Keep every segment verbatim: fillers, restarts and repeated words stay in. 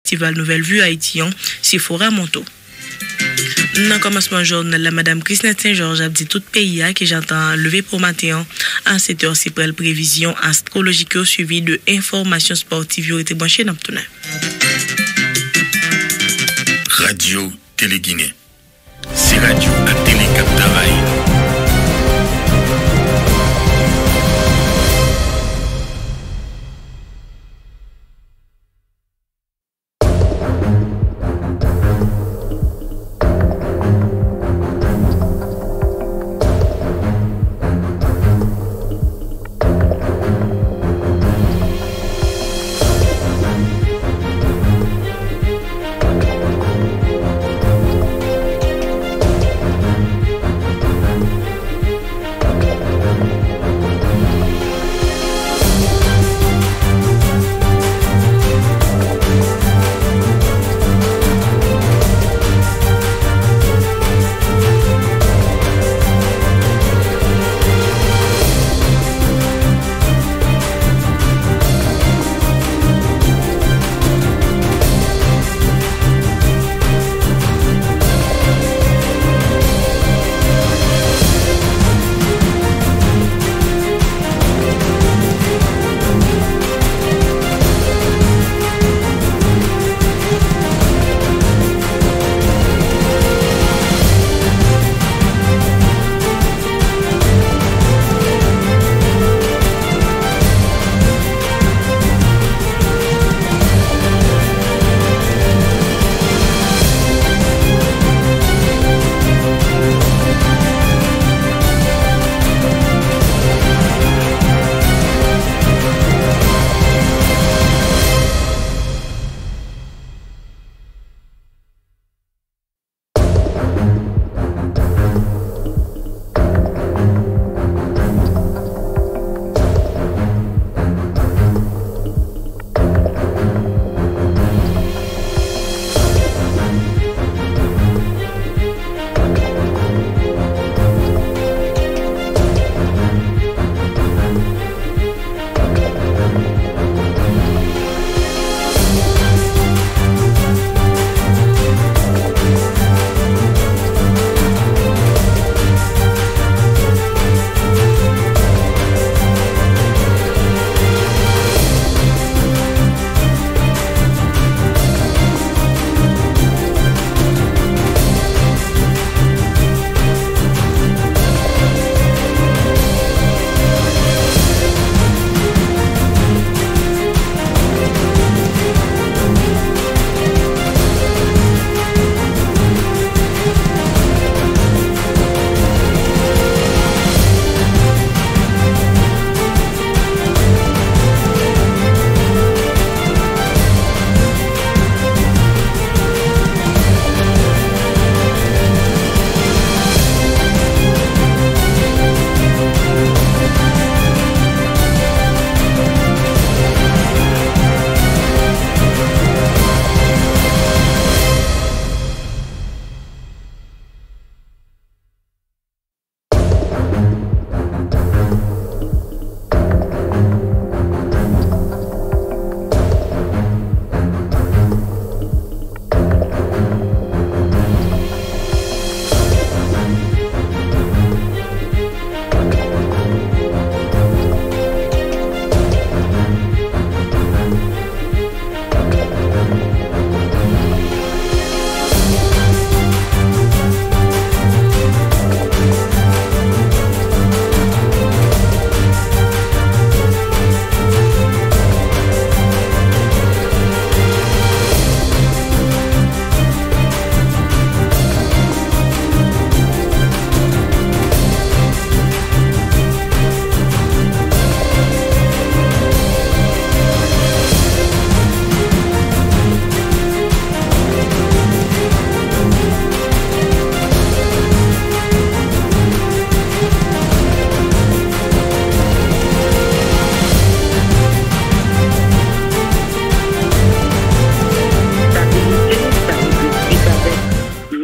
Festival Nouvèl Vi Ayiti an, Sephora Monto. Nan kòmansman jounal la, Madanm Christine Saint-Georges ap di tout peyi a ke jan tan leve pou maten an, a sèt è, se pral previzyon astwolojik yo, swivi de enfòmasyon espòtiv yo. Rete branche, n ap tounen. Radyo Tele Ginen. Se radyo ak tele k ap travay.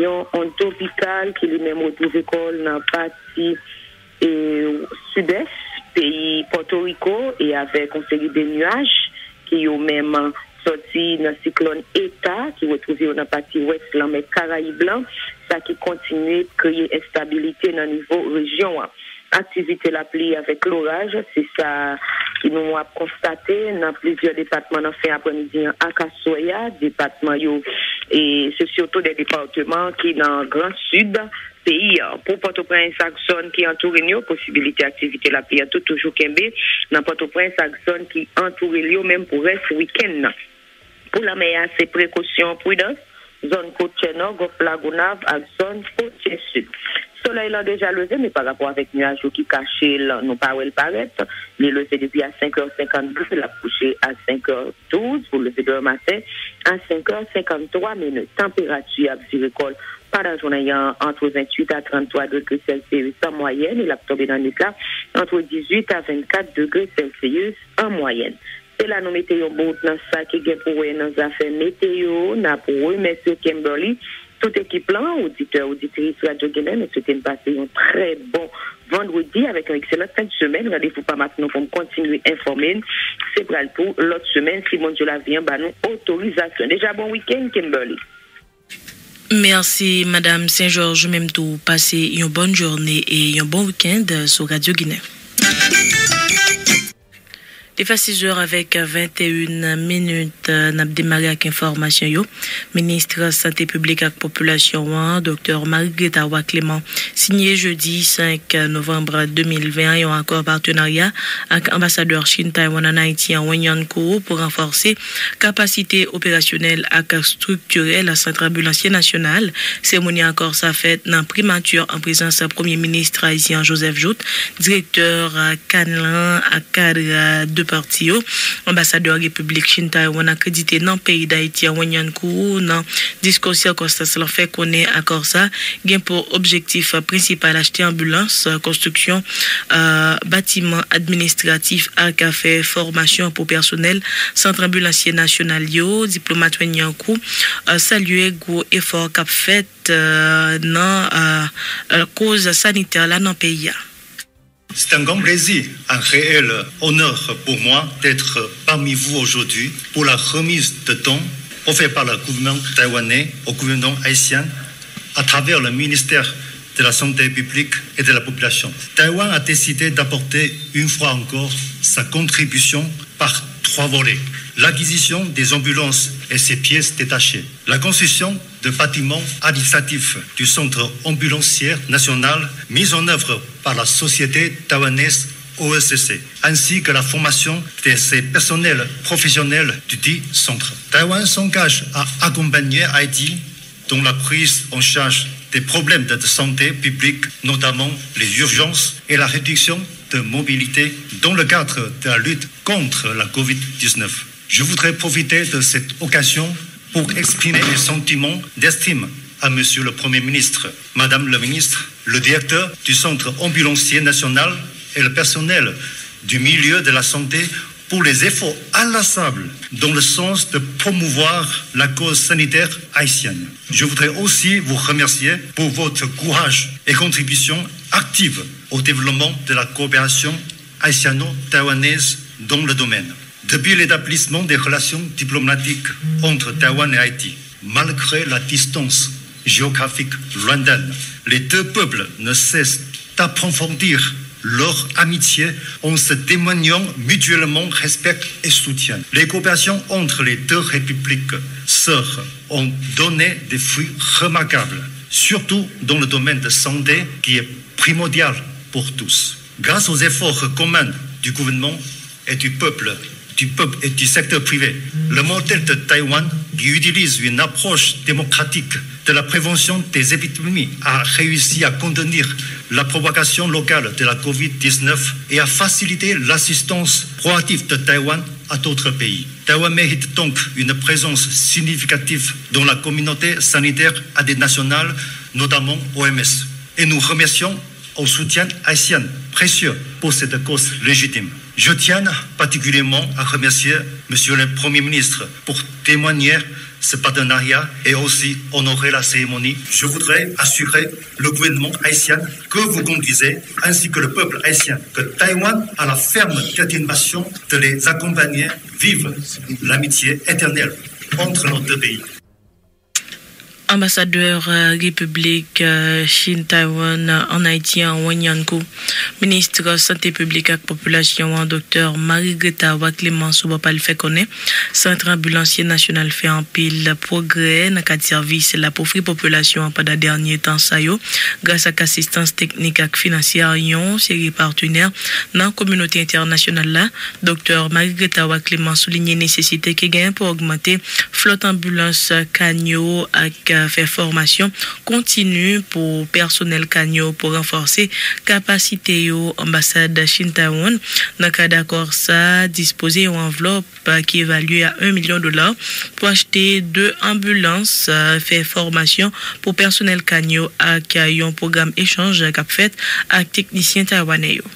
Yon ond tropikal ki li menm retwouve kò l nan pati, e, sidès peyi Pòtoriko e avèk yon seri de nyaj ki yo menm sòti nan siklòn Eta ki retwouve yo nan pati wès lanmè Karayib lan, sa ki kontinye kreye enstabilite nan nivo rejyon an. Aktivite lapli avèk loraj, se sa ki nou ap konstate nan plizyè depatman nan fen aprèmidi an ak aswè a. Depatman yo, e se sitou de depatman ki nan Gran Sid peyi a. Pou Pòtoprens ak zòn ki antoure l yo, posibilite aktivite lapli an tou toujou kenbe nan Pòtoprens ak zòn ki antoure l yo, menm pou rès wikenn nan. Pou lanmè a, se prekosyon, pridans, zòn kotyè nò, Gòf Lagonav ak zòn kotyè sid. Solèy lan deja leve, men pa rapò avèk nyaj yo ki kache l, nou pa wè l parèt. Li leve depi a senk è senkannde, l ap kouche a senk è douz pou leve demen maten a senk è senkanntwa minit. Tanperati ap vire kò l pandan jounen an antre venntuit a tranntwa degre Celsius an mwayèn, e l ap tonbe nan nwit la antre dizuit a vennkat degre Celsius an mwayèn. Se la nou mete yon bout nan sa ki gen pou wè nan zafè meteo. N ap remèsye Kimberly, tout ekip lan, oditè, oditris Radyo Ginen. Nou swete n pase yon trè bon vandredi avèk yon ekselan fen de semèn. Randevou pa m ak nou pou m kontinye enfòme n. Se pral pou lòt semèn, si Bondye lavi an ba nou otorizasyon. Deja bon wikenn, Kimberly. Mèsi, Madam Saint-Georges. Menm tou, pase yon bòn jounen e yon bon wikenn sou Radyo Ginen. Li fè sis è avèk venteyen minit. N ap demare ak enfòmasyon yo. Minis Sante Piblik ak Popilasyon an, Doktè Marie Greta Roy Clément, sinye jedi senk novanm de mil ven an yon akò patenarya ak anbasadè Chin Taiwan ann Ayiti an, Wen Yan Ku, pou ranfòse kapasite operasyonèl ak estriktirèl Sant Anbilansye Nasyonal. Seremoni akò sa fèt nan primati an prezans Premye Minis ayisyen an, Joseph Jouthe, direktè, euh, CAN lan ak kad, euh, de pati yo. Anbasadè Repiblik Chin Taiwan akredite nan peyi Dayiti an, Wen Yan Ku, nan diskou sikonstans lan, fè konnen akò sa gen pou objektif prensipal achte anbilans, konstriksyon, euh, batiman administratif ak fè fòmasyon pou pèsonèl Sant Anbilansye Nasyonal yo. Diplomat Wen Yan Ku, euh, salye gwo efò k ap fèt, euh, nan, euh, euh, koz sanitè la nan peyi a. C'est un grand plaisir, un réel honneur pour moi d'être parmi vous aujourd'hui pour la remise de dons offerts par le gouvernement taïwanais au gouvernement haïtien à travers le ministère de la Santé publique et de la Population. Taïwan a décidé d'apporter une fois encore sa contribution par trois volets. L'acquisition des ambulances et ses pièces détachées. La construction de bâtiments administratifs du Centre Ambulancier National mis en œuvre par la société taïwanaise O S C C, ainsi que la formation de ses personnels professionnels du dit centre. Taïwan s'engage à accompagner Haïti dans la prise en charge des problèmes de santé publique, notamment les urgences et la réduction de mobilité dans le cadre de la lutte contre la covid dix-neuf. Je voudrais profiter de cette occasion pour exprimer mes sentiments d'estime à Monsieur le Premier ministre, Madame le ministre, le directeur du Centre ambulancier national et le personnel du milieu de la santé pour les efforts inlassables dans le sens de promouvoir la cause sanitaire haïtienne. Je voudrais aussi vous remercier pour votre courage et contribution active au développement de la coopération haïtiano-taïwanaise dans le domaine. Depuis l'établissement des relations diplomatiques entre Taïwan et Haïti, malgré la distance géographique lointaine, les deux peuples ne cessent d'approfondir leur amitié en se témoignant mutuellement respect et soutien. Les coopérations entre les deux républiques sœurs ont donné des fruits remarquables, surtout dans le domaine de santé qui est primordial pour tous. Grâce aux efforts communs du gouvernement et du peuple, du peuple et du secteur privé, le modèle de Taïwan, qui utilise une approche démocratique de la prévention des épidémies, a réussi à contenir la propagation locale de la covid dix-neuf et à faciliter l'assistance proactive de Taïwan à d'autres pays. Taïwan mérite donc une présence significative dans la communauté sanitaire internationale, notamment O M S. Et nous remercions au soutien haïtien précieux pour cette cause légitime. Je tiens particulièrement à remercier Monsieur le Premier ministre pour témoigner ce partenariat et aussi honorer la cérémonie. Je voudrais assurer le gouvernement haïtien que vous conduisez, ainsi que le peuple haïtien, que Taïwan a la ferme détermination de les accompagner. Vive l'amitié éternelle entre nos deux pays. Anbasadè Repiblik Chin Taiwan ann Ayiti an, Wang Yanku, minis sante piblik ak popilasyon an, Doktè Marie Greta Roy Clément, sou bò pa l fè konnen sant anbilansye nasyonal fè anpil pwogrè nan kad sèvis l ap ofri popilasyon an pandan dènye tan sa yo, gras ak asistans teknik ak finansyè yon seri patnè nan kominote entènasyonal la. Doktè Marie Greta Roy Clément soulinye nesesite ki gen pou ogmante flòt anbilans kann yo ak fè fòmasyon kontini pou pèsonèl kann yo pou ranfòse kapasite yo. Anbasad Chin Taiwan, nan kad akò sa, dispoze yon anvlòp ki evalye a en milyon dola pou achte de anbilans, fè fòmasyon pou pèsonèl kann yo ak yon pwogram echanj k ap fèt ak teknisyen taywanè yo.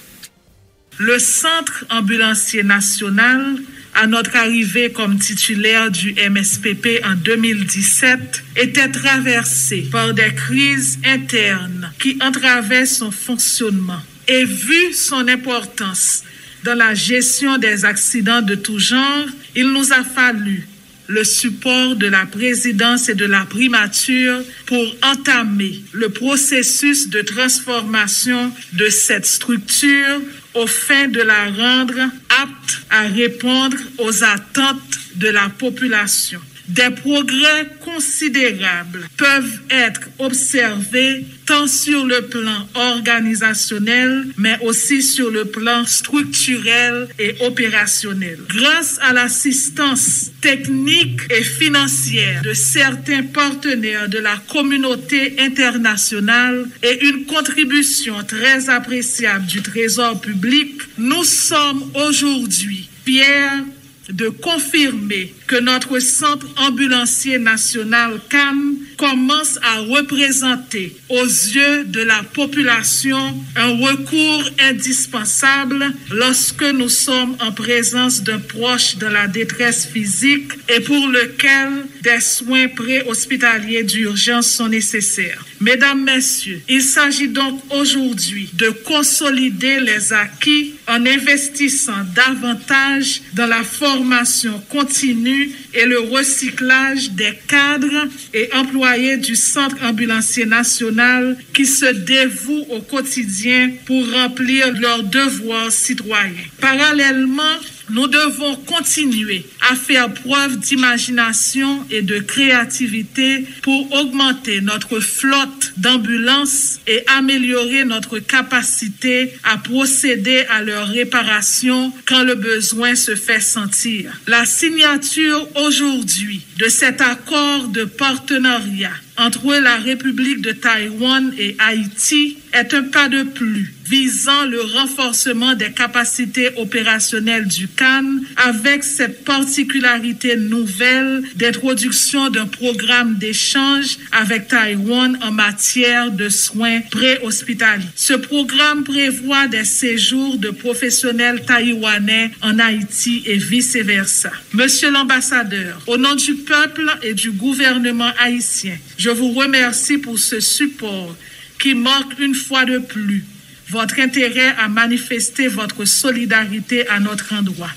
Le Centre Ambulancier National, à notre arrivée comme titulaire du M S P P en deux mille dix-sept, était traversé par des crises internes qui entravaient son fonctionnement. Et vu son importance dans la gestion des accidents de tout genre, il nous a fallu le support de la présidence et de la primature pour entamer le processus de transformation de cette structure aux fins de la rendre apte à répondre aux attentes de la population. Des progrès considérables peuvent être observés tant sur le plan organisationnel, mais aussi sur le plan structurel et opérationnel. Grâce à l'assistance technique et financière de certains partenaires de la communauté internationale et une contribution très appréciable du Trésor public, nous sommes aujourd'hui fiers de confirmer que notre Centre Ambulancier National, CAN, commence à représenter aux yeux de la population un recours indispensable lorsque nous sommes en présence d'un proche dans la détresse physique et pour lequel des soins préhospitaliers d'urgence sont nécessaires. Mesdames, Messieurs, il s'agit donc aujourd'hui de consolider les acquis en investissant davantage dans la formation continue et le recyclage des cadres et employés du Centre Ambulancier National qui se dévouent au quotidien pour remplir leurs devoirs citoyens. Parallèlement, nous devons continuer à faire preuve d'imagination et de créativité pour augmenter notre flotte d'ambulances et améliorer notre capacité à procéder à leur réparation quand le besoin se fait sentir. La signature aujourd'hui de cet accord de partenariat entre la République de Taïwan et Haïti est un pas de plus visant le renforcement des capacités opérationnelles du CAN avec cette particularité nouvelle d'introduction d'un programme d'échange avec Taïwan en matière de soins préhospitaliers. Ce programme prévoit des séjours de professionnels taïwanais en Haïti et vice-versa. Monsieur l'ambassadeur, au nom du peuple et du gouvernement haïtien, je vous remercie pour ce support qui marque une fois de plus votre intérêt à manifester votre solidarité à notre endroit.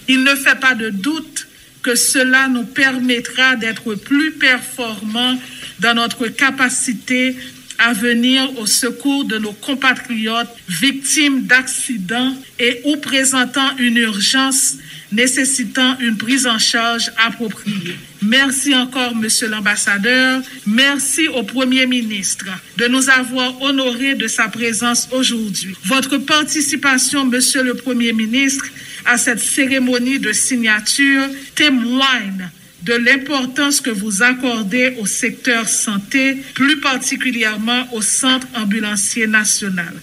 Il ne fait pas de doute que cela nous permettra d'être plus performants dans notre capacité à venir au secours de nos compatriotes victimes d'accidents et ou présentant une urgence nécessitant une prise en charge appropriée. Merci encore, Monsieur l'Ambassadeur. Merci au Premier ministre de nous avoir honorés de sa présence aujourd'hui. Votre participation, Monsieur le Premier ministre, à cette cérémonie de signature témoigne de l'importance que vous accordez au secteur santé, plus particulièrement au Centre Ambulancier National.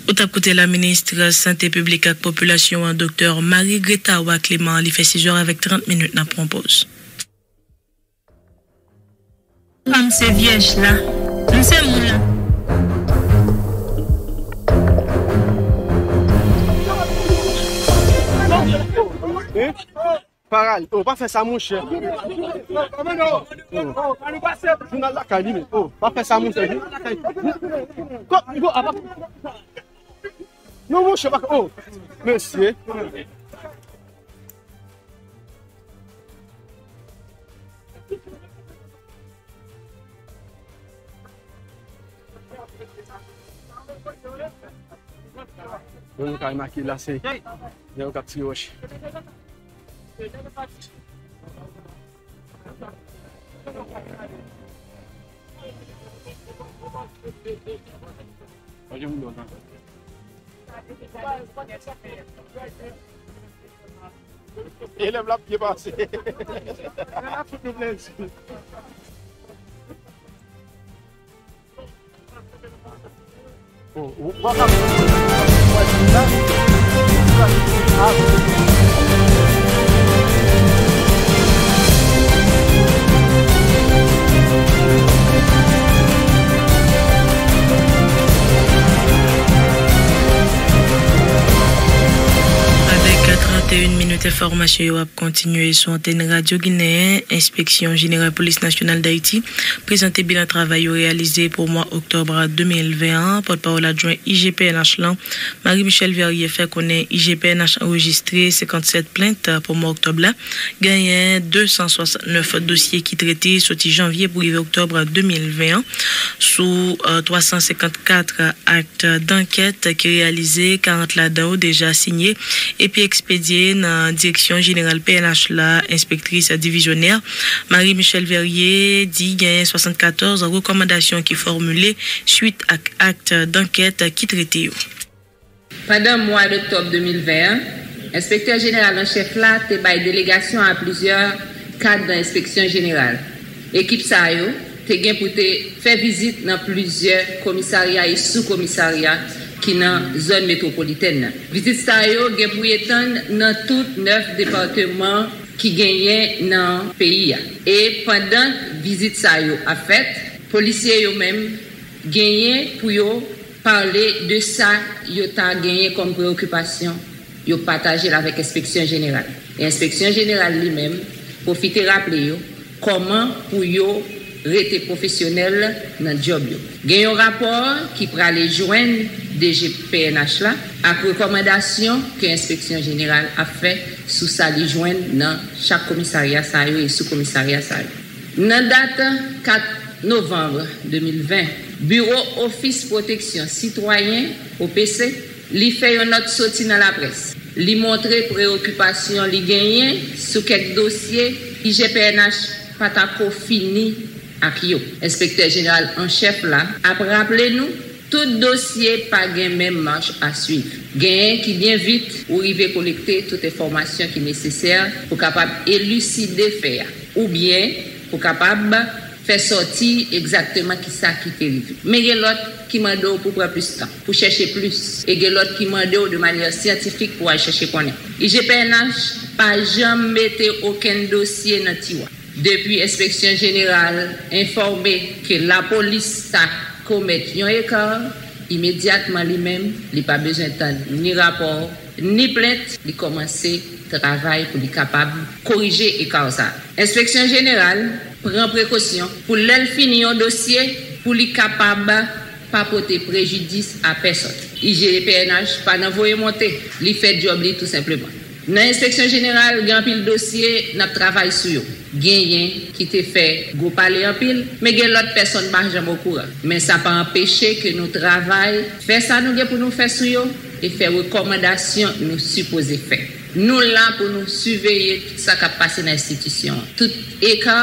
Ou t ap koute la minis sante piblik ak popilasyon an, Doktè Marie Greta Roy Clément, li fè sizè avèk trant minit, n ap pran poz. Fanm se vyèj la. M se moun la. Parali. Oh, pa fè sa, monchè. Oh. Jounal lakay li menm. Oh, pa fè sa, monchè. Jounal lakay. Ko-, ko-, apa-, non, monchè, pa, oh, mesye. Bon, nou ka remake la, se nèg yo k ap tire wòch. Elèv la ap byen pase. Elèv la fout nou plezi. Oh, ou pa ka. Avèk trannteyen minit enfòmasyon yo ap kontinye sou antèn Radyo Ginen. Enspeksyon Jeneral Polis Nasyonal Dayiti prezante bilan travay yo reyalize pou mwa oktòb de mil ven an. Pòtpawòl adjwen I G P N H lan, Marie Michelle Verrier, fè konnen I G P N H anrejistre senkannsèt plent pou mwa oktòb la. Genyen de san swasannnèf dosye ki trete soti janvye pou rive oktòb de mil ven an. Sou, euh, twa san senkannkat ak dankèt ki reyalize, karant ladan yo deja sinye epi ekspedye nan Direksyon Jeneral P N H la. Enspektris divizyonè Marie Michelle Verrier di genyen swasannkatòz rekòmandasyon ki fòmile swit ak ak dankèt ki trete yo. Pandan mwa doktòb de mil ven an, Enspektè Jeneral an Chèf la te bay delegasyon a plizyè kad nan Enspeksyon Jeneral. Ekip sa yo te gen pou te fè vizit nan plizyè komisarya e sou-komisarya ki nan zòn metwopolitèn nan. Vizit sa yo gen pou y etann nan tout nèf depatman ki genyen nan peyi a. E pandan vizit sa yo ap fèt, polisye yo menm genyen pou yo pale de sa yo ta genyen kòm preyokipasyon, yo pataje l avèk Enspeksyon Jeneral. E Enspeksyon Jeneral li menm pwofite raple yo kòman pou yo rete pwofesyonèl nan djòb yo. Gen yon rapò ki prale jwenn D G P N H la ak rekòmandasyon ke Enspeksyon Jeneral ap fè sou sa li jwenn nan chak komisarya sa yo e sou-komisarya sa yo. Nan dat kat novanm de mil ven, Biwo Ofis Pwoteksyon Sitwayen, O P C, li fè yon nòt soti nan laprès. Li montre preyokipasyon li genyen sou kèk dosye I G P N H pa ta ko fini ak yo. Enspektè Jeneral an Chèf la ap raple nou, tout dosye pa gen menm mach a swiv. Genyen ki byen vit ou rive kolekte tout enfòmasyon ki nesesè pou kapab eliside fè a, oubyen pou kapab fè sòti egzakteman kisa ki te rive. Men gen lòt ki mande w pou pran plis tan, pou chèche plis, e gen lòt ki mande w de manyè syantifik pou al chèche konnen. I G P N H pa janm mete okenn dosye nan tiwa. Depi Enspeksyon Jeneral enfòme ke lapolis ta komèt yon eka, imedyatman li menm, li pa bezwen tann ni rapò, ni plent, li kòmanse travay pou li kapab korije eka sa. Enspeksyon Jeneral pran prekosyon pou lè l fini yon dosye, pou li kapab pa pote prejidis a pèsòn. I G P N H pa nan voye monte, li fè djòb li tou senpleman. Nan Enspeksyon Jeneral, gen anpil dosye n ap travay sou yo. Genyen ki te fè gwo pale anpil, men gen lòt pèsòn pa janm okouran. Men sa pa anpeche ke nou travay, fè sa nou gen pou nou fè sou yo, e fè rekòmandasyon nou sipoze fè. Nou la pou nou siveye tout sa k ap pase nan enstitisyon an. Tout eka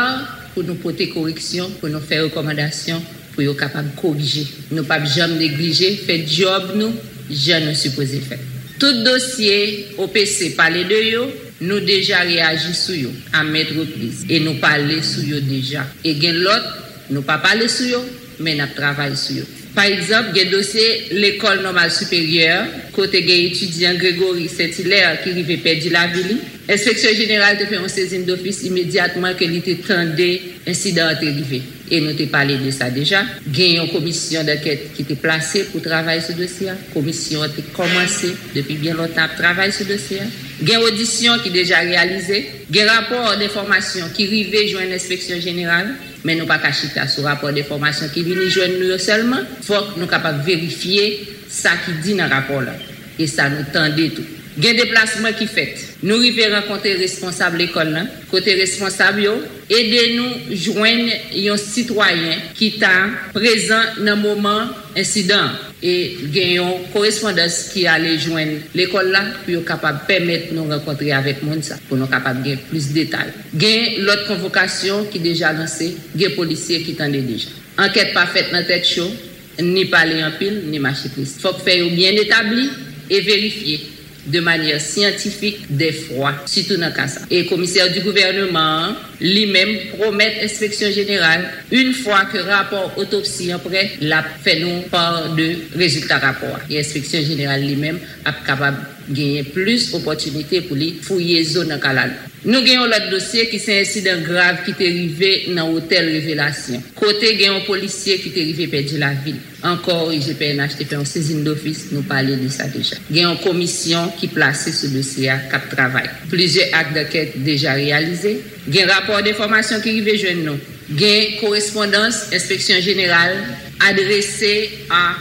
pou nou pote koreksyon, pou nou fè rekòmandasyon pou yo kapab korije. Nou p ap janm neglije fè djòb nou jan nou sipoze fè. Tout dosye O P C pale de yo, nou deja reyaji sou yo a mèt repriz e nou pale sou yo deja. E gen lòt, nou pa pale sou yo, men n ap travay sou yo. Pa egzanp, gen dosye Lekòl Nòmal Siperyè, kote gen etidyan Gregory Saint Hilaire ki rive pèdi lavi li. Enspeksyon Jeneral te fè yon sezin dofis imedyatman ke li te tande ensidan an te rive. E nou te pale de sa deja. Gen yon komisyon dankèt ki te plase pou travay sou dosye a. Komisyon an te kòmanse depi byen lontan ap travay sou dosye a. Gen odisyon ki deja reyalize, gen rapò d enfòmasyon ki rive jwenn Enspeksyon Jeneral, men nou pa ka chita sou rapò d enfòmasyon ki vini jwenn nou yo sèlman. Fòk nou kapab verifye sa ki di nan rapò la, e sa nou tande tou. Gen deplasman ki fèt. Nou rive rankontre responsab lekòl la, kote responsab yo ede nou jwenn yon sitwayen ki ta prezan nan moman ensidan an. E gen yon korespondans ki ale jwenn lekòl la pou yo kapab pèmèt nou rankontre avèk moun sa, pou nou kapab gen plis detay. Gen lòt konvokasyon ki deja lanse, gen polisye ki tande deja. Ankèt pa fèt nan tèt cho, ni pale anpil, ni mache prese. Fòk fè yo byen etabli e verifye de manyè syantifik dèfwa, sitou nan ka sa. E komisè di gouvènman an, li menm, pwomèt Enspeksyon Jeneral, yon fwa ke rapò otopsi an prè, l ap fè nou pa de rezilta rapò a. E Enspeksyon Jeneral li menm ap kapab genyen plis opòtinite pou li fouye zo nan kalalou. Nou gen yon lòt dosye ki se ensidan grav ki te rive nan Otèl Revelasyon, kote gen yon polisye ki te rive pèdi lavi l. Ankò, I G P N H te fè yon sezin dofis, nou pale de sa deja. Gen yon komisyon ki plase sou dosye a k ap travay. Plizyè ak dankèt deja reyalize. Gen rapò d enfòmasyon ki rive jwenn nou. Gen korespondans Enspeksyon Jeneral adrese a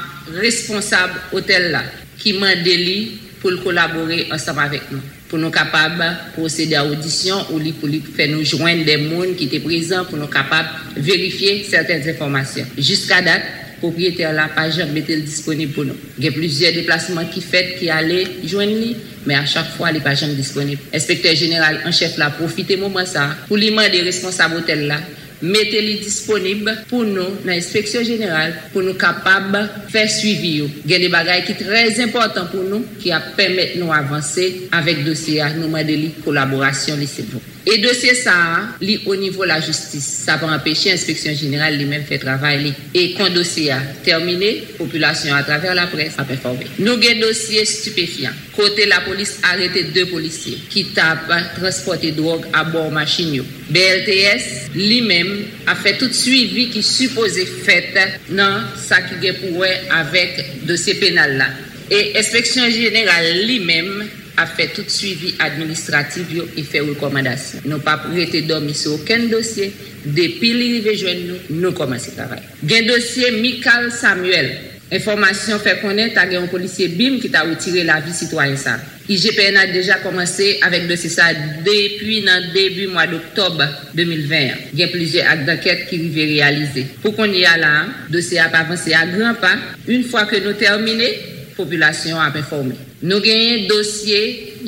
responsab otèl la ki mande li pou l kolabore ansanm avèk nou, pou nou kapab pwosede a odisyon ou li pou li fè nou jwenn de moun ki te prezan pou nou kapab verifye sèten enfòmasyon. Jiska dat, pwopriyetè la pa janm mete l disponib pou nou. Gen plizyè deplasman ki fèt ki ale jwenn li, men a chak fwa li pa janm disponib. Enspektè jeneral an chèf la pwofite moman sa a pou li mande responsab otèl la mete li disponib pou nou nan enspeksyon jeneral pou nou kapab fè swivi yo. Gen de bagay ki trè enpòtan pou nou ki ap pèmèt nou avanse avèk dosye a, nou mande li kolaborasyon li silvouplè. E dosye sa a, li o nivo lajistis. Sa pa anpeche enspeksyon jeneral li menm fè travay li. E kon dosye a tèmine, popilasyon atravè laprès ap enfòme. Nou gen dosye stipefyan, kote lapolis arete de polisye ki t ap transpòte dwòg abò machin yo. B L T S, li menm, ap fè tout swivi ki sipoze fèt nan sa ki gen pou wè avèk dosye penal la. E enspeksyon jeneral, li menm, ap fè tout swivi administratif yo e fè rekòmandasyon. Nou p ap rete dòmi sou okenn dosye. Depi li rive jwenn nou, nou kòmanse travay. Gen dosye Michael Samuel. Enfòmasyon fè konnen ta gen yon polisye bim ki ta retire lavi sitwayen sa a. I G P N H deja kòmanse avèk dosye sa a depi nan debi mwa doktòb de mil ven an. Gen plizyè ak dankèt ki rive reyalize. Pou kounye a la a, dosye a ap avanse a gran pa. Yon fwa ke nou tèmine, popilasyon an ap enfòme. Nou genyen dosye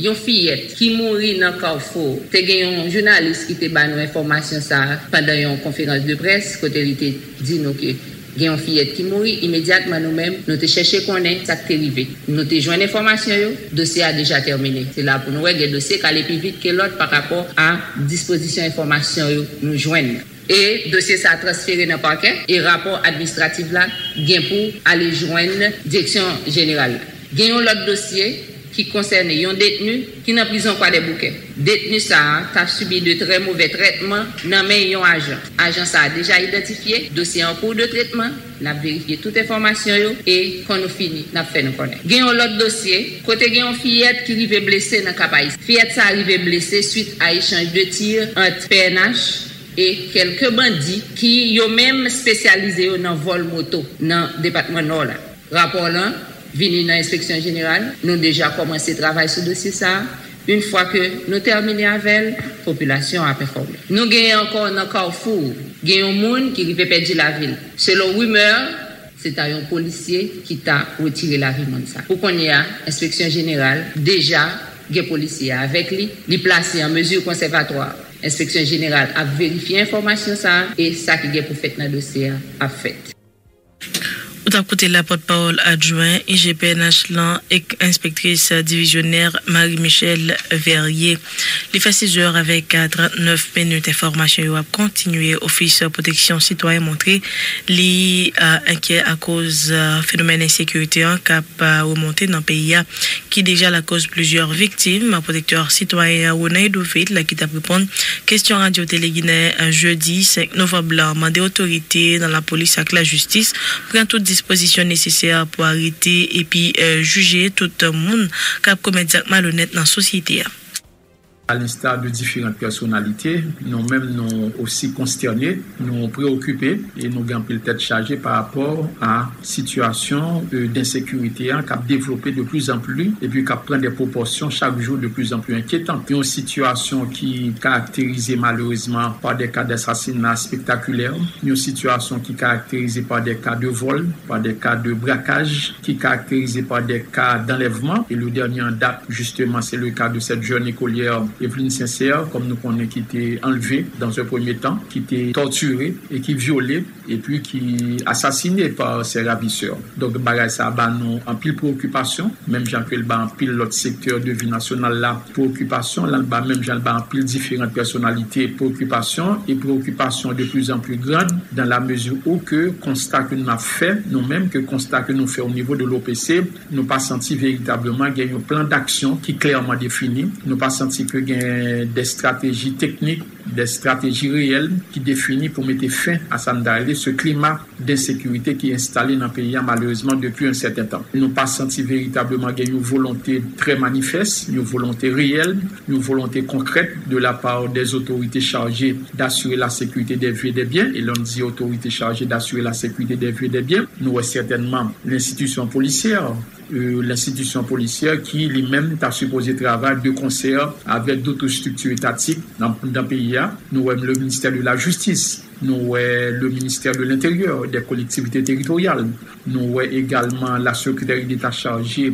yon fiyèt ki mouri nan Carrefour. Te gen yon jounalis ki te ba nou enfòmasyon sa a pandan yon konferans de près, kote li te di nou ke gen yon fiyèt ki mouri. Imedyatman, nou menm, nou te chèche konnen sa k te rive. Nou te jwenn enfòmasyon yo, dosye a deja tèmine. Se la pou nou wè gen dosye k ale pi vit ke lòt pa rapò a dispozisyon enfòmasyon yo nou jwenn. E dosye sa a transfere nan pakè e rapò administratif la gen pou ale jwenn direksyon jeneral la. Gen yon lòt dosye ki konsène yon detni ki nan prizon Kwadèboukè. Detni sa a t ap sibi de trè movè trètman nan men yon ajan. Ajan sa a deja idantifye, dosye an an kou de tretman, n ap verifye tout enfòmasyon yo e kon nou fini, n ap fè nou konnen. Gen yon lòt dosye kote gen yon fiyèt ki rive blese nan Kap Ayisyen. Fiyèt sa a rive blese swit a echanj de tir ant P N H e kèlke bandi ki yo menm espesyalize yo nan vòl moto nan depatman Nò la. Rapò lan vini nan enspeksyon jeneral. Nou deja kòmanse travay sou dosye sa a. Yon fwa ke nou tèmine avè l, popilasyon an ap enfòme. Nou genyen ankò nan Carrefour, gen yon moun ki rive pèdi lavi l. Selon rimè, se ta yon polisye ki ta retire lavi moun sa. Pou kounye a, enspeksyon jeneral deja gen polisye a avèk li. Li plase an mezi konsèvatwa. Enspeksyon jeneral ap verifye enfòmasyon sa a e sa ki gen pou fèt nan dosye a ap fèt. Ou t ap koute la pòtpawòl adjwen I G P N H lan ek enspektris divizyonè Marie Michelle Verrier. Li fè sizè avèk trannèf minit. Enfòmasyon yo ap kontinye. Ofis Pwoteksyon Sitwayen montre li enkyè akoz fenomèn ensekirite an k ap remonte nan peyi a, ki deja lakoz plizyè viktim. Pwotektè sitwayen an, Ronald Douville, ki t ap reponn kesyon Radyo Tele Ginen jedi senk novanm lan, mande otorite nan lapolis ak lajistis pran tout dispozisyon nesesè pou arete epi jije tout moun k ap komèt zak malonèt nan sosyete a. A l'instar de différentes personnalités, nou menm nou osi konstène, nou preokipe e nou gen anpil tèt chaje pa rapò a sitiyasyon e, densekirite an k ap devlope de plus en plus epi k ap pran de pwopòsyon chak jou de plus en plus enkyetan. Yon sitiyasyon ki karakterize malerezman pa de ka dasasina spektakilè, yon sitiyasyon ki karakterize pa de ka de vòl, pa de ka de brakaj, ki karakterize pa de ka d'enlèvement. Et le dernier en date, justement, c'est le cas de cette jeune écolière, Evelyne Sincère, kòm nou konnen, ki te anlve dans un premier temps, ki te tòtire e ki vyole, epi ki asasine pa ses ravisseurs. Donk, bagay sa a ba nou anpil preokipasyon, menm jan ke l ba anpil lòt sektè de vi nasyonal la preokipasyon, la l ba menm jan l ba anpil diferan pèsonalite preokipasyon, e preokipasyon de plus en plus grande dans la mesure où ke konsta ke n ap fè, nou menm, ke konsta ke nou fè o nivo de l'O P C, nou pa santi veritableman gen yon plan d'action ki klèman defini, nou pa santi ke gen de strateji teknik, de strateji reyèl ki defini pou mete fen a sa n ta rele se klima densekirite ki enstale nan peyi a malerezman depi yon sèten tan. Nou pa santi veritableman gen yon volonte trè manifès, yon volonte reyèl, yon volonte konkrèt de la part des autorités chargées d'assurer la sécurité des vies et des biens. E lè n di otorite chaje d'assurer la sécurité des vies et des biens, nou wè sètènman lenstitisyon polisyè, e, lenstitisyon polisyè ki li menm ta sipoze travay de konsè avèk dòt estrikti etatik nan, nan peyi a. Nou wè le ministè de la jistis, nou wè le ministè de lenteryè, dè kolektivite teritoryal, nou wè egalman la sekretari deta chaje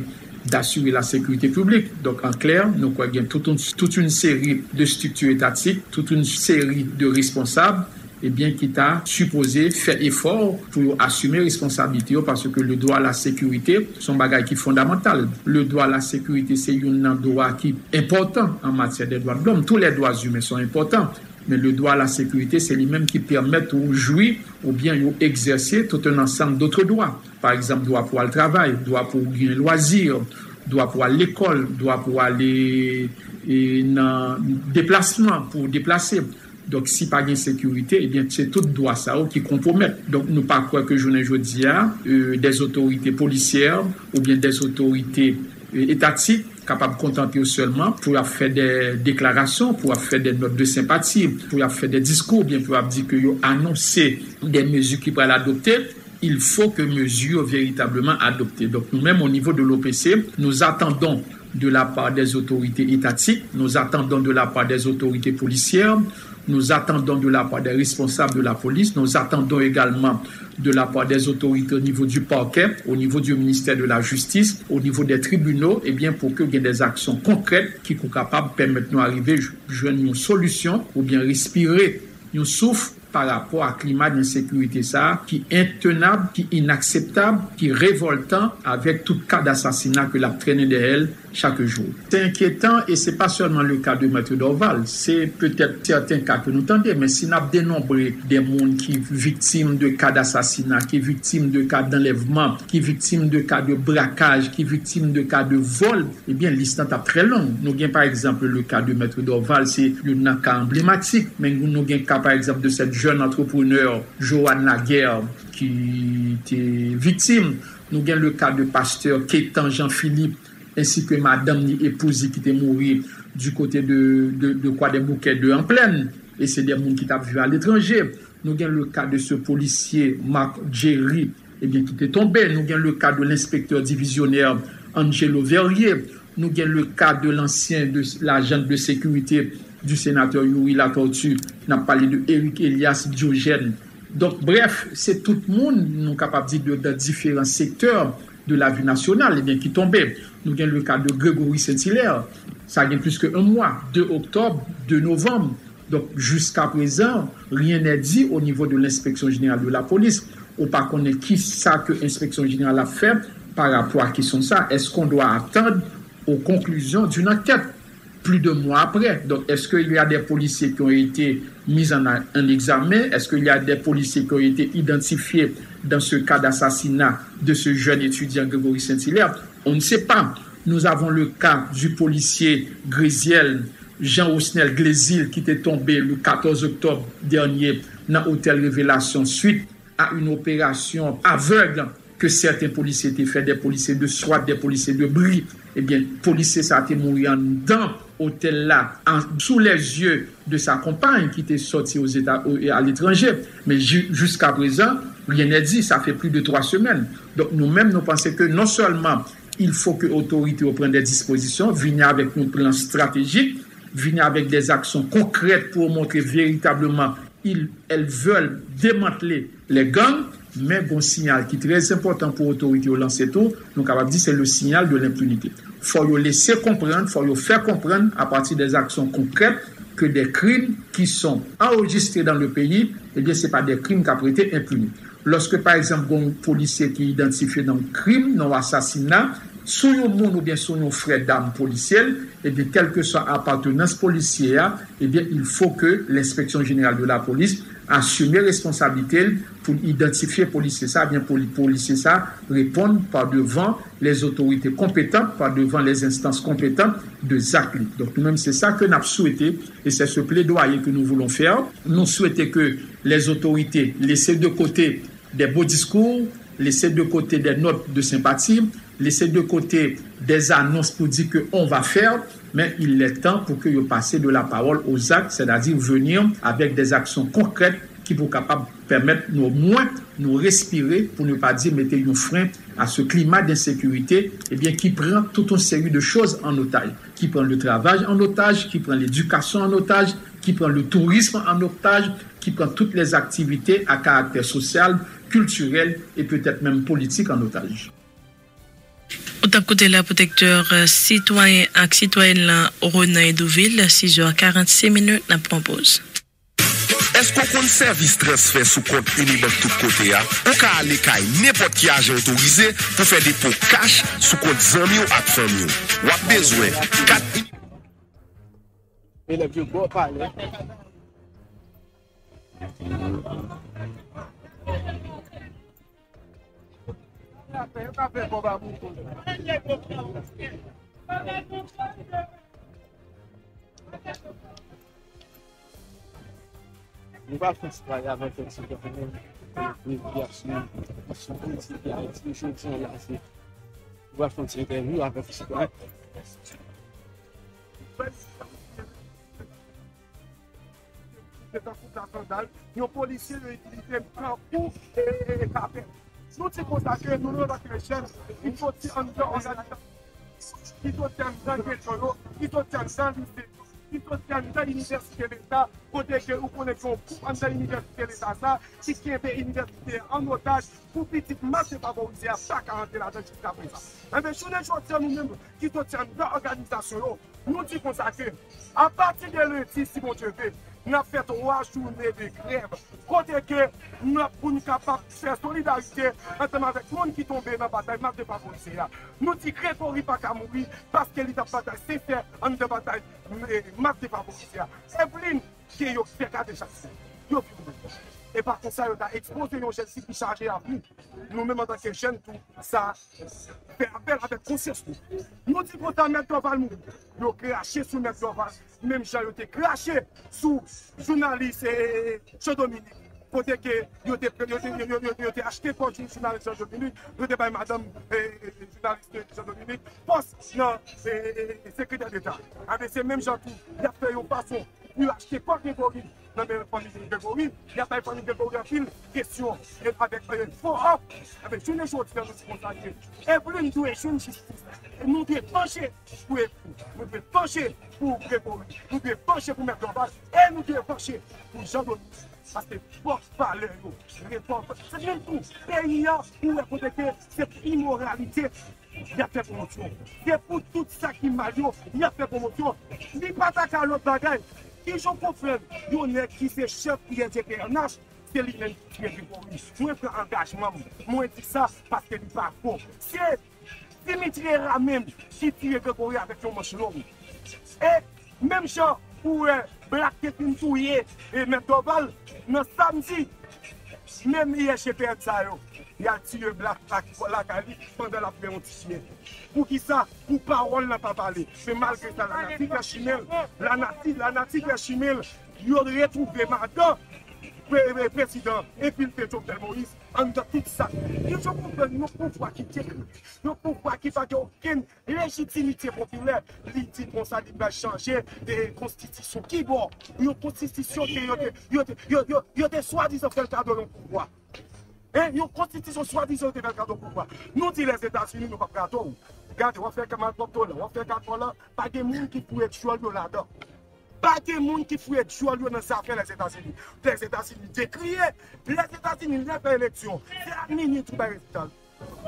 d'assurer la sécurité publique. Donk, an klè, nou kwè gen tout yon, tout yon seri de estrikti etatik, tout yon seri de responsab, ebyen, ki ta sipoze fè efò pou yo asime responsablite yo, paske le droit à la sécurité se yon bagay ki fondamantal. Le droit à la sécurité se youn nan dwa ki enpòtan an matyè de dwa de lòm. Tous les droits humains sont importants, men le droit à la sécurité se li menm ki pèmèt ou jwi oubyen yo egzèse tout un ensemble d'autres droits. Pa egzanp, dwa pou al travay, dwa pou w gen lwazi, dwa pou w al lekòl, dwa pou w ale e, nan deplasman, pou w deplase. Donk, si pa gen sekirite, ebyen, se tout dwa sa yo ki konpwomèt. Donk, nou pa kwè ke jounen jodi a, e, des autorités policières oubyen des autorités, e, étatiques kapab kontante yo sèlman pou y ap fè de deklarasyon, pou y ap fè de nòt de senpati, pou y ap fè de diskou, oubyen pou y ap di ke yo anonse de mezi ki pral adopte. Il faut que mezi yo veritableman adopte. Donk, nou menm, o nivo de l'O P C, nous attendons de la part des autorités étatiques, nous attendons de la part des autorités policières, nous attendons de la part des responsables de la police, nous attendons également de la part des autorités au niveau du parquet, au niveau du ministère de la Justice, au niveau des tribunaux, ebyen, pou ke gen des actions concrètes ki pou kapab pèmèt nou arive j-, jwenn yon solisyon oubyen respire yon souf pa rapò a klima densekirite sa a ki entenab, ki inakseptab, ki revòltan avèk tout ka dasasina ke l ap trennen dèyè l chak jou. Se enkyetan e se pa sèlman le ka de Mèt Dorval, se petèt sèten ka ke nou tande, men si n ap denonbre de moun ki viktim de ka dasasina, ki viktim de ka danlèvman, ki viktim de ka de brakaj, ki viktim de ka de vòl, ebyen, lis lan t ap trè long. Nou gen, pa egzanp, le ka de Mèt Dorval, se youn nan ka anblematik, men nou gen ka, pa egzanp, de cette jeune entrepreneur, Joanne Laguerre, ki te viktim. Nou gen le ka de pastè Ketan Jean Philippe, ensi ke madanm ni epouz li ki te mouri du kote de, de, de Kwadèboukè de an Plèn, e se de moun ki t ap viv aletranje. Nou gen le ka de se polisye Marc Jerry, ebyen, ki te tonbe. Nou gen le ka de lenspektè divizyonè Angelo Verrier. Nou gen le ka de lansyen de lajan de sekirite du sénateur Youri Latortue. N ap pale de Eric Elias Diogène. Donk, brèf, se tout moun, nou kapab di, de, de diferan sektè de lavi nasyonal, ebyen, ki tonbe. Nou gen le ka de Gregory Saint-Hilaire. Sa gen plis ke yon mwa, de oktòb, de novanm. Donk, jiska prezan, rien n'est dit au niveau de l'inspection générale de la police. Ou pa konnen ki sa ke enspeksyon jeneral ap fè pa rapò a kesyon sa. Est-ce qu'on doit attendre aux conclusions d'une enquête plus d'un mois après? Donc, est-ce qu'il y a des policiers qui ont été mis en, en examen? Est-ce qu'il y a des policiers qui ont été identifiés dans ce cas d'assassinat de ce jeune étudiant Gregory Saint-Hilaire? On ne sait pas. Nous avons le cas du policier Gréziel, Jean Rosnel Glézil, ki te tonbe le quatorze octobre dernier nan Hotel Révélation suite à une opération aveugle que certains policiers te fè, des policiers de SWAT, des policiers de bri. Ebyen, polisye sa te mouri anndan Otel la, an, sous les yeux de sa compagne ki te sòti aux États, au, à l'étranger. Men ju-, jusqu'à présent, rien n'est dit. Ça fait plus de trois semaines. Donk, nou menm, nou panse ke non sèlman il faut que otorite yo pran des dispositions, vini avèk yon plan stratejik, vini avèk des actions concrètes pour montrer véritablement ils, elles veulent démanteler les gangs, men gon siyal ki trè enpòtan pou otorite yo lanse tou, nou kapab di se le signal de l'impunité. Fò yo lese konprann, fò yo fè konprann à partir des actions concrètes que des crimes qui sont enregistrés dans le pays, ebyen, se pa des crimes k ap rete enpini. Lòske, pa egzanp, gon polisye ki idantifye nan yon krim, nan yon asasina, sou yon moun oubyen sou yon frè dam polisye l, ebyen, kèlkeswa apatenans polisye a, ebyen, il faut que l'Inspection Générale de la Police asime responsablite l pou l idantifye polisye sa, ebyen, pou li, polisye sa reponn pa devan les autorités compétentes, pa devan les instances compétentes de zak li. Donk, nou menm, se sa ke n ap swete, et c'est ce plaidoyer que nous voulons faire. Nou swete ke les autorités lese de kote des beaux discours, laisser de côté des notes de sympathie, laisser de côté des annonces pour dire que on va faire, mais il est temps pour que yo passe de la parole aux actes, c'est-à-dire venir avec des actions concrètes ki pou kapab pèmèt nou omwen nou respire, pou ne pa di mete yon fren à ce climat d'insécurité, ebyen, ki pran tout yon seri de choz an otaj, ki pran le travay an otaj, ki pran ledikasyon an otaj, ki pran le tourisme an otaj, ki pran toutes les activités à caractère social, culturel et peut-être même politique en otage. Ou t ap koute la pwotektè, euh, sitwayen ak sitwayèn lan, Ronan Edouville, sis è karannsis minit, n ap pran poz. Èske w konn sèvis transfè sou kont Unibank tout kote a? Ou ka ale kay nenpòt ki ajan otorize pou fè depo kach sou kont zanmi w ak fanmi w. W ap bezwen kat Elèv yo bò palè. Yo ka fè kòb a mouton. Nou pa fè sitwayen avèk fè sitwayen. Sou politik Ayiti, jodi a la, se nou pral fè yon ti entèvyou avèk yon sitwayen. Se tankou Bla Sandal, yon polisye yo itilize m tankou, e, e, e, kapèl. Nou di konsa ke nou, nou, antanke jèn, ki soti anndan òganizasyon, ki soti anndan geto yo, ki soti anndan lise yo, ki soti anndan inivèsite leta, kote ke ou konnen gen yon gwoup anndan inivèsite leta sa, ki kenbe inivèsite a an otaj, pou pitit mas defavorize a pa ka rantre ladan jiskaprezan. Enben, jounen jodi a, nou menm ki soti anndan òganizasyon yo, nou di konsa ke, apati de lendi, si Bondye vle, n ap fè twa jounen de grèv, kote ke n ap, pou n kapab fè solidarite ansanm avèk moun ki tonbe nan batay mas defavorize a. Nou di Gregory pa ka mouri paske li t ap batay sensè anndan batay, e, mas defavorize a. Evelyn, ke yo fè gade chak jou. Yo vin. E pa konsa yo ta ekspoze yon jèn fi ki chaje avni. Nou menm antanke jèn tou, sa fè apèl avèk konsyans nou. Nou di konsa Mèt Dorval mouri. Yo krache sou Mèt Dorval, menm jan yo te krache sou jounalis, e, Jean Dominique. Kote ke yo te, yo te, yo, yo, yo, yo te achte kò jou-, jounalis Jean Dominique, yo te bay madanm, e, e, jounalis Jean Dominique pòs nan, e, e, e, sekretè deta. Enben, se menm jan tou, y ap fè yon fason pou yo achte kò Gregory nan men fanmi Gregory, y ap bay fanmi Gregory anpil kesyon, e avèk, e, fo òf. Enben, jounen jodi a, nou di konsa ke Evelyn dwe jwenn jistis. E nou dwe panche pou Evelyn. Nou dwe panche pou Gregory. Nou dwe panche pou Mèt Dorval. E nou dwe panche pou Jean Dominique. Paske pòt valè yo, repòt, se menm tou, peyi a, ou wè kote ke se pou imoralite y ap fè pwomosyon. Se pou tout sa ki mal yo, y ap fè pwomosyon. Li pa ta ka lòt bagay. Kijan w konprann yon nèg ki se chèf I N G P N H, se li menm ki tiye Gregory? Mwen pran angajman m, mwen di sa paske li pa fo. Se Dimitri Hérard menm ki tiye Gregory avèk yon manch long. E menm jan ou wè Black te fin touye e Mèt Dorval nan samdi, menm I N G P N sa yo, y al tiye Black ak lakay li pandan l ap fè yon ti chyen. Poukisa? Pou pawòl lan pa pale. Men malgre sa, lanati fè chimen l. Lanati, lanati fè chimen l. Yo retwouve madan pre- pre- prezidan enfiltre Jovenel Moïse anndan tout sa. Yo konprann yon pouvwa ki dekri, yon pouvwa ki pa gen okenn lejitimite popilè. Li di konsa li pral chanje de konstitisyon. Kibò? Yon konstitisyon ke yo te, yo te, yo, yo, yo te swadizan fè l kado yon pouvwa. Hein? Yon konstitisyon swadizan yo te fè l kado pouvwa. Nou di Lèzetazini, nou p ap gate w. Gade, w ap fè malpwòpte w lan, w ap fè gate w lan, pa gen moun ki fouye dyòl yo ladan. Pa gen moun ki fouye dyòl yo nan zafè Lèzetazini. Lèzetazini dekriye. Lèzetazini lè fè eleksyon, se a minui tou bay rezilta l.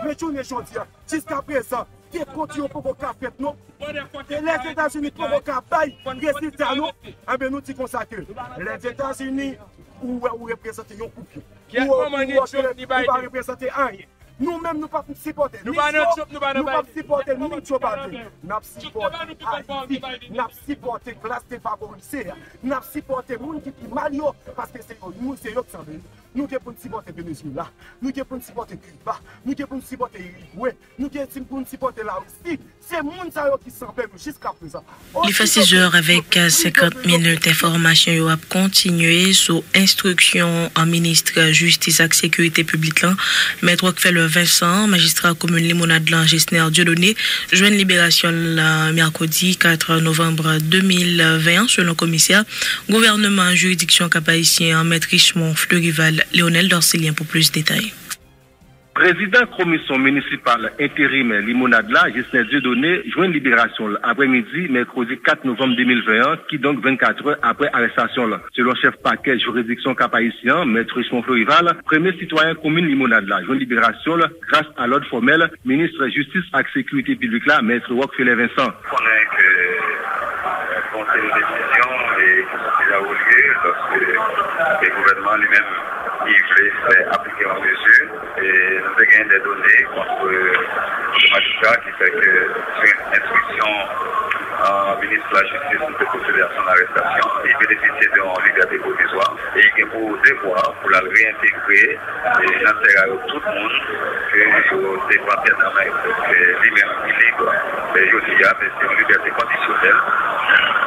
Men jounen jodi a, jiska prezan, dekont yo poko ka fèt non. E Lèzetazini poko ka bay rezilta non. Enben, nou di konsa ke Lèzetazini, ou wè, ou reprezante yon koupyon. Ou, ou, ou, ou pa reprezante anyen. Nou menm, nou p ap sipòte ni Trump, nou p ap sipòte ni Joe Biden. N ap sipòte Ayiti. N ap sipòte klas defavorize a. N ap sipòte moun ki pi mal yo, paske se yo, nou, se yo ki sanble nou. Nou gen pou n sipòte Venezuela. Nou gen pou n sipòte Kiba. Nou gen pou n sipòte Irigwe. Nou gen pou n sipòte Larisi. Se moun sa yo ki sanble nou jiska prezan. Li fè sizè avèk senkant minit. Enfòmasyon yo ap kontinye sou enstriksyon an minis jistis ak sekirite piblik lan, Mèt Rockfeller Vincent. Majistra komin Limonad lan, Gesner Dieudonné, jwenn liberasyon l mèkredi kat novanm de mil ven an, selon komisè gouvènman jiridiksyon Kap Ayisyen an, Mèt Richemond Fleurival. Leonel Dorcilien pou plis detay. Prezidan Komisyon Minisipal Enterimè Limonad la, Gesner Dieudonné, jwenn liberasyon l aprèmidi mèkredi kat novanm de mil ven an, kidonk vennkatrè apre arèstasyon l. Selon chèf pakè jiridiksyon Kap Ayisyen an, Mèt Richemond Fleurival, premye sitwayen komin Limonad la jwenn liberasyon l gras a lòd fòmèl minis jistis ak sekirite piblik la, Mèt Rockfeller Vincent. Konnen ke, euh, gon seri desizyon e ki soti la olye, paske, e gouvènman li menm, li vle fè aplike yon mezi, e nou te gen de done kont, euh, majistra ki fè ke, sou enstriksyon, euh, minis lajistis, nou te pwosede a son arestasyon. Li benefisye de yon libète pwovizwa e li gen pou devwa pou l al reyentegre e nan tè a yo tout moun ke yo te pran tè nan men yo. Donk, li menm, li lib, men jodi a, men se yon libète kondisyonèl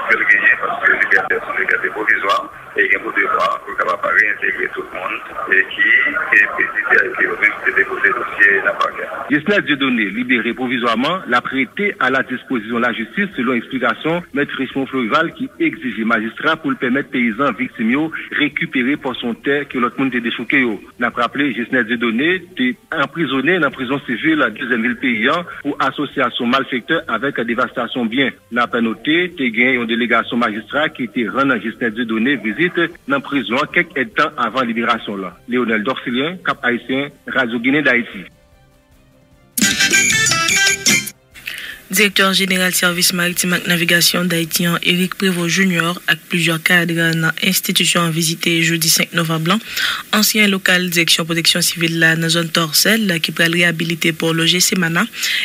ke l genyen, paske libète a se yon libète pwovizwa, e li gen pou devwa pou l kapab reyentegre tout moun e ki te peziste a, e ke yo menm te depoze dosye nan pakè. Gesner Dieudonné libere pwovizwaman, l ap rete a la dispozisyon lajistis, selon eksplikasyon Mèt Richemond Fleurival, ki egzije majistra pou l pèmèt peyizan viktim yo rekipere pòsyon tè ke lòt moun te dechouke yo. N ap raple, Gesner Dieudonné te anprizonnen nan prizon sivil dezyèm vil peyi an pou asosyasyon malfektè avèk devastasyon byen. N ap note, te gen yon delegasyon majistra ki te rann Gesner Dieudonné vizit nan prizon an kèk èdtan avan liberasyon l. Leonel Dorcilien, Cap Haïtien, Radio Guinée d'Haïti. Direktè jeneral Sèvis Maritim ak Navigasyon Dayiti an, Eric Prévost Junior, ak plizyè kad nan enstitisyon an vizite jedi senk novanm lan ansyen lokal Direksyon Pwoteksyon Sivil la nan zòn Tòsèl, ki pral reyabilite pou loje Semana.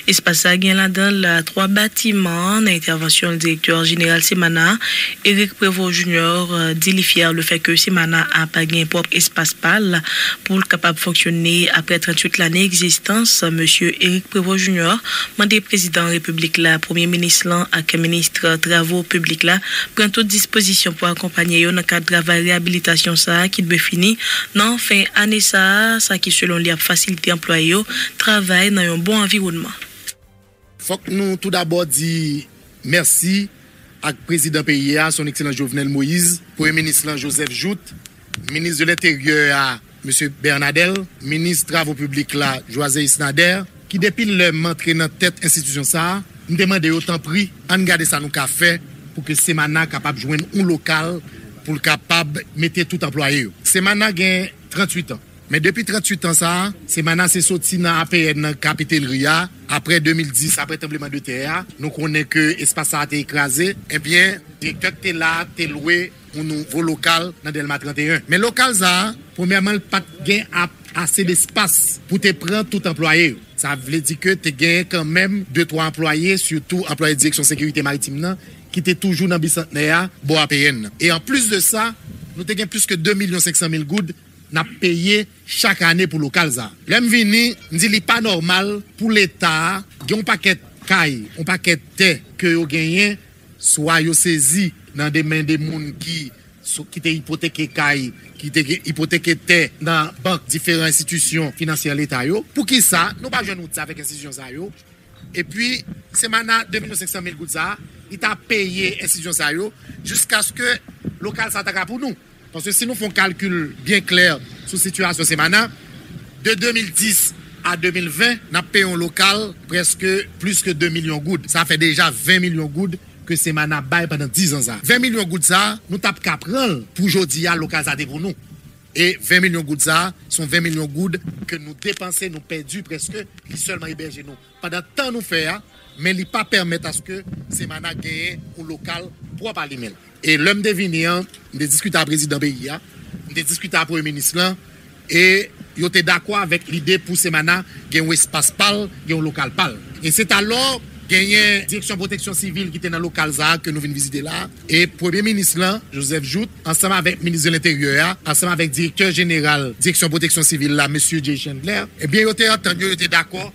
Espas sa gen ladan l twa batiman. Nan entèvansyon l, direktè jeneral Semana, Eric Prévost Junior, di li fyè lefètke Semana a pa gen pwòp espas pa l pou l kapab fonksyone apre tranntuit lane egzistans. Mesye Eric Prévost Junior mande prezidan repiblik la, premye minis lan ak minis travo piblik la pran tout dispozisyon pou akonpanye yo nan kad travay reyabilitasyon sa a ki dwe fini nan fen ane sa a, sa ki selon li ap fasilite anplwaye yo travay nan yon bon anviwònman. Fòk nou tou dabò di mèsi ak prezidan peyi a, Son Ekselans Jovenel Moïse, premye minis lan Joseph Jouthe, minis de lenteryè a, mesye Bernadel, minis travo piblik la, Joiseis Nader, ki depi lè m antre nan tèt enstitisyon sa a, m te mande yo, tanpri, ann gade sa nou ka fè pou ke Semana kapab jwenn yon lokal pou l kapab mete tout anplwaye yo. Semana gen tranntuit an. Men depi tranntuit an sa a, Semana se soti nan A P N nan Kapitelri a, apre de mil dis, apre tranblemanntè a, nou konnen ke espas sa a te kraze. Ebyen, direktè k te la a te lwe yon nouvo lokal nan Dèlma trannteyen. Men lokal sa a, premyèman, li pa t gen ap- ase despas pou te pran tout anplwaye yo. Sa vle di ke te genyen kanmenm de twa anplwaye, sitou anplwaye Direksyon Sekirite Maritim nan, ki te toujou nan Bisantnè a, bò A P N nan. E anplis de sa, nou te gen plis ke de milyon senk san mil goud n ap peye chak ane pou lokal sa a. Lè m vini, m di li pa nòmal pou Leta a gen yon pakèt kay, yon pakèt tè ke yo genyen, swa yo sezi nan de men de moun ki, sou, ki te ipoteke kay ki te gen ipoteke tè nan bank diferan enstitisyon finansyè Leta yo. Poukisa nou pa jwenn wout sa avèk enstitisyon sa yo? Epi, Semana de milyon senk san mil goud sa a, li ta peye enstitisyon sa yo jiskaske lokal sa ta ka pou nou. Paske si nou fè yon kalkil byen klè sou sitiyasyon Semana, de de mil dis a de mil ven, n ap peye yon lokal prèske plis ke de milyon goud. Sa fè deja ven milyon goud ke Semana bay pandan diz an sa. Ven milyon goud sa, nou t ap ka pran l pou jodi a, lokal sa te pou nou. E ven milyon goud sa, se yon ven milyon goud ke nou depanse, nou pèdi prèske, li sèlman ebèje nou pandan tan nou fè a, men li pa pèmèt aske Semana genyen yon lokal pwòp a li menm. E lè m te vini an, m te diskite ak prezidan peyi a, m te diskite ak premye minis lan, e yo te dakò avèk lide pou Semana gen yon espas pa l, gen yon lokal pa l. E se talò genyen Direksyon Pwoteksyon Sivil ki te nan lokal sa a ke nou vin vizite la a, e premye minis lan, Joseph Jouthe, ansanm avèk minis de Lenteryè a, ansanm avèk direktè jeneral Direksyon Pwoteksyon Sivil la, mesye Jay Chandler, ebyen, yo te antann yo, yo te dakò,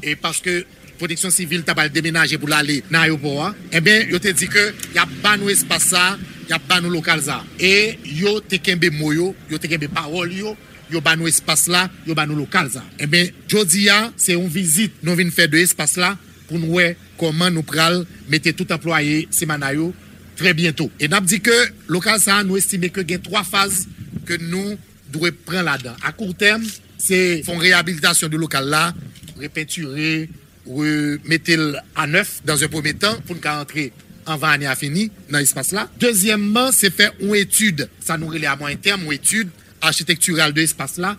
e paske Pwoteksyon Sivil ta pral demenaje pou l ale nan ayewopò a, ebyen, yo te di ke y ap ba nou espas sa a, y ap ba nou lokal sa a. E yo te kenbe mo yo, yo te kenbe pawòl yo, yo ba nou espas la, yo ba nou lokal sa a. Ebyen, jodi a, se yon vizit nou vin fè de espas la pou n wè kòman nou pral mete tout anplwaye Semana yo trè byento. E n ap di ke lokal sa a, nou estime ke gen twa faz ke nou dwe pran ladan. A kou tèm, se fè yon reyabilitasyon de lokal la, repentire, remete l a nèf dans un premier temps pou n ka antre anvan ane a fini nan espas la. Dezyèmman, se fè yon etid, sa nou rele a mwayen tèm, yon etid achitektiral de espas la,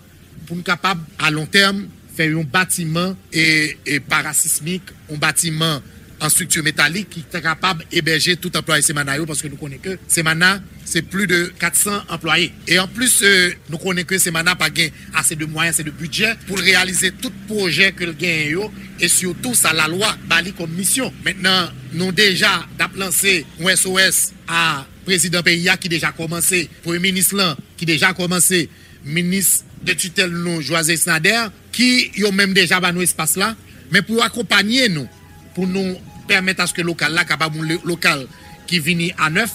pou n kapab, a lon tèm, fè yon batiman e, e parasismik, yon batiman an estrikti metalik ki ta kapab ebèje tout anplwaye Semana yo, paske nou konnen ke Semana, se plis de kat san anplwaye. E anplis, e, nou konnen ke Semana pa gen ase de mwayen, ase de bidjè pou l reyalize tout pwojè ke l genyen yo, e sitou sa lalwa ba li kòm misyon. Mentnan, nou deja t ap lanse yon S O S a prezidan peyi a ki deja kòmanse, premye minis lan ki deja kòmanse, minis de titèl nou, Joiselle Nader, ki yo menm deja ba nou espas la, men pou yo akonpanye nou, pou nou pèmèt aske lokal la kapab yon le-, lokal ki vini a nèf,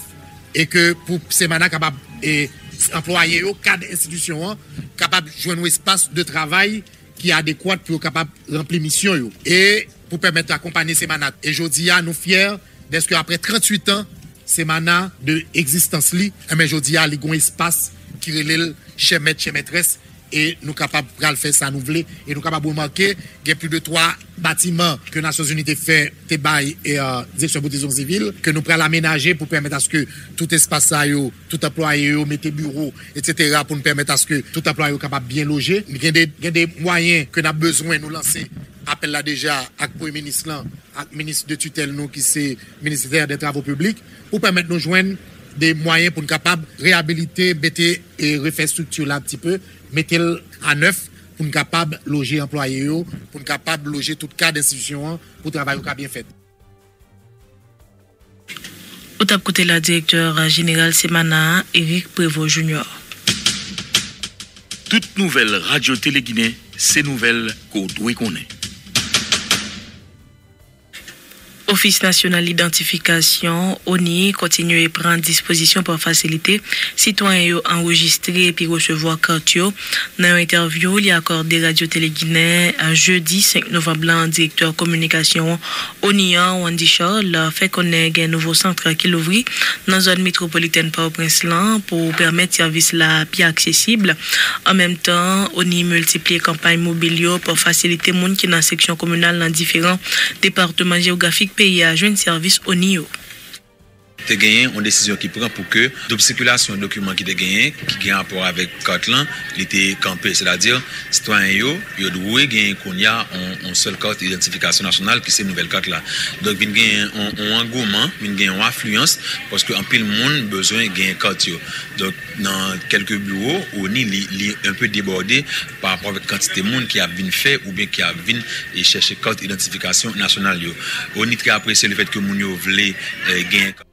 e ke pou Semana kapab, e, anplwaye yo, kad enstitisyon an, kapab jwenn yon espas de travay ki adekwat pou yo kapab ranpli misyon yo. E pou pèmèt akonpanye Semana. E jodi a, nou fyè dèske aprè tranntuit an, Semana de egzistans li, enben jodi a, li gon espas ki rele l chè mèt, chè mètrès, e nou kapab pral fè sa nou vle, e nou kapab remake, gen plis de twa batiman ke Nasyonzini te fè, te bay, e, e, Direksyon Pwoteksyon Sivil, ke nou pral amenaje pou pèmèt aske tout espas sa yo, tout anplwaye yo, mete biwo, etsetera, pou n pèmèt aske tout anplwaye yo kapab byen loje. Gen de, gen de mwayen ke n ap bezwen nou lanse apèl la deja ak premye minis lan, ak minis de titèl nou ki se ministè dè travo piblik, pou pèmèt nou jwenn de mwayen pou n kapab reyabilite, mete e refè estrikti la ti pe, mete l a nèf pou n kapab loje anplwaye yo, pou n kapab loje tout kad enstitisyon an pou travay yo ka byen fèt. Ou t ap koute la direktè jeneral Semana a, Eric Prévost Junior. Tout nouvèl Radyo Tele Ginen, se nouvèl ke w dwe konnen. Ofis Nasyonal Idantifikasyon, ONI, kontinye pran dispozisyon pou fasilite sitwayen yo anrejistre epi resevwa kat yo. Nan yon entèvyou li akòde Radyo Tele Ginen, jedi senk novanm lan, direktè kominikasyon ONI an, Wendy Charles, fè konnen gen nouvo sant ki louvri nan zòn metwopolitèn Pòtoprens lan pou pèmèt sèvis la pi aksesib. An menm tan, ONI miltipliye kanpay mobil yo pou fasilite moun ki nan seksyon kominal nan diferan depatman jewografik peyi a jwenn sèvis ONI yo. Te genyen yon desizyon ki pran pou ke doub sikilasyon dokiman ki te genyen, ki gen rapò avèk kat lan, li te kanpe. Sètadi, sitwayen yo, yo dwe genyen kounye a yon, yon sèl kat idantifikasyon nasyonal ki se nouvèl kat la. Donk, vin genyen yon, yon angouman, vin genyen yon afliyans, paske anpil moun bezwen genyen kat yo. Donk, nan kèlke biwo, ONI, li, li un peu debòde pa rapò avèk kantite moun ki ap vin fè oubyen ki ap vin e chèche kat idantifikasyon nasyonal yo. ONI trè apresye lefètke moun yo vle, eh, genyen kat.